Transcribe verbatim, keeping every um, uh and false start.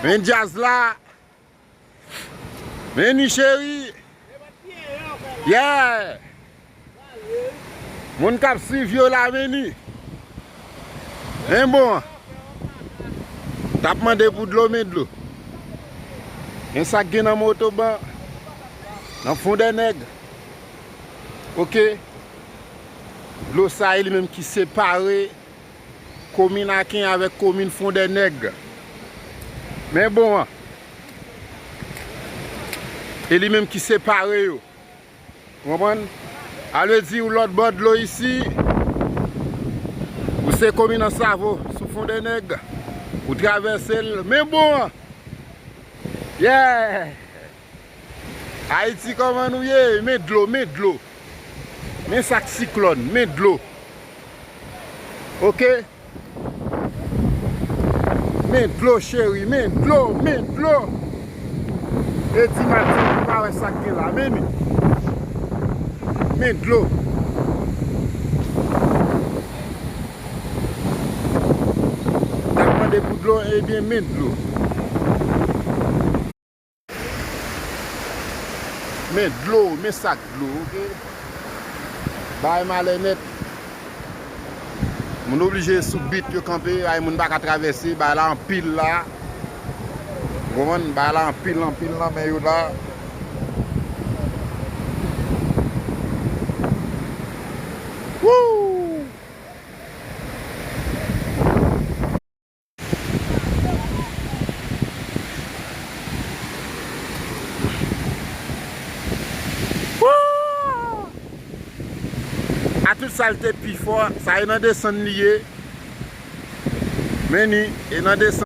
Men djaz la. Men ni cheri. Yeah. Moun k ap swiv yo la, men ni. Men bon an. T ap mande pou dlo, men dlo. Men sa k gen nan motoban. Nan Fondènèg. Oke. Dlo sa e li menm ki separe komin Aken avèk komin Fondènèg. Men bon an. E li menm ki separe yo. Ou konprann? A vle di ou lòt bò dlo isi, ou se komin Ansavo, sou Fondènèg, ou travèse l. Men bon an. Yeah! Ayiti, kòman nou ye? Men dlo, men dlo. Men sa k siklòn, men dlo. Oke? Men dlo, cheri, men dlo, men dlo. E di Matin, ou pa wè sa k gen la, men ni. Men dlo. T ap mande pou dlo, ebyen, men dlo. Men dlo, men sak dlo, oke? Bagay malè nèt. Moun oblije sou bit yo kanpe, ay moun pa ka travèse, bagay la anpil la. Ou konprann? Bagay la anpil, anpil nan men yo la. Woo! Woo! A tout sa l te pi fò, sa e nan desann li ye. Men ni, e nan desann.